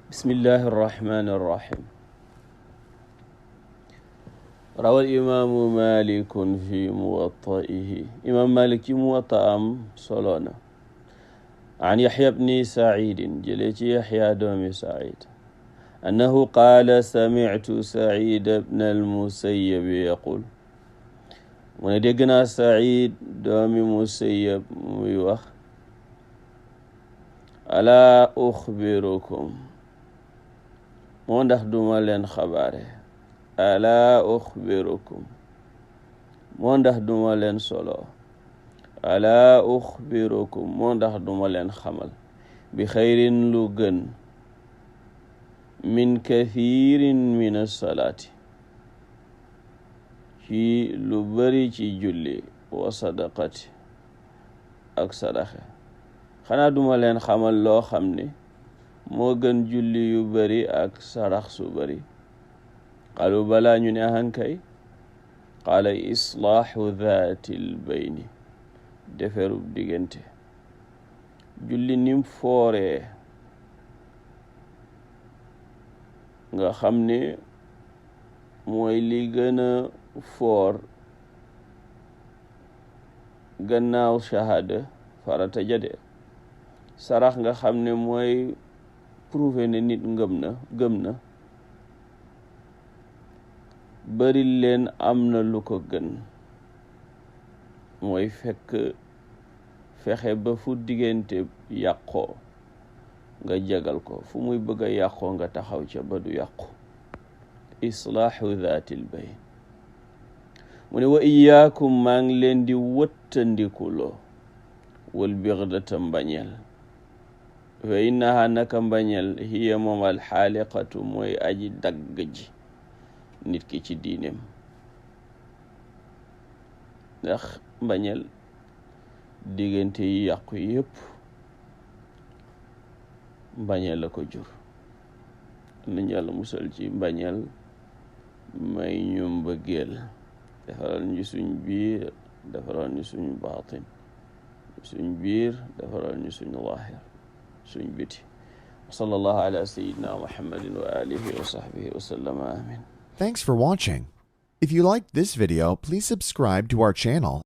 bismillahi irrahmani irrahim rawal imaamu malikun fi muwattaihi imaam malik ci muwatta am soloona an yaxya bni sacidin jëlee ci yaxya doomi sacid annahu qaala samictu sacida bna almusayabi yaqul mu ne dégg naa sacid doomi musayab muy wax alaa uxbirukum moo ndax duma leen xabaare alaa uxbirukum moo ndax duma leen solo alaa uxbirukum moo ndax duma leen xamal bi xayrin lu gën min kathirin min asalaati ci lu bari ci julli wa sadaqati ak sadaxe xanaa duma leen xamal loo xam ne moo gën julli yu bari ak sarax su bari qaalu balaa ñu ne ahankay qaala islaaxu dhaatil bayni deferub diggante julli nim fooree nga xam ne mooy li gën a foor gannaaw shahada farata jade sarax nga xam ne mooy prouvé ne nit gëm na bari leen am na lu ko gën mooy fexe ba fu diggante yàqoo nga jagal ko fu muy bëgg a yàqoo nga taxaw ca ba du yàqu islaaxu dhaatil bayn mu ne wa iyaakum maa ngi leen di wëttandikuloo wal bigdata mbañeel fa innaha naka mbañeel hiya moom alxaaliqatu mooy aji dagg ji nit ki ci diineem ndax mbañeel diggante yi yàqu yépp mbañeel la ko jur nañ yàlla musal ci mbañeel may ñu mbëggeel defaral ñu suñ biir defaral ñu suñ baatin suñ biir defaral ñu suñ zaahir suñ biti sallallahu ala sayyidina muhammadin wa alihi wa sahbihi wa sallama amin. Thanks for watching. If you liked this video, please subscribe to our channel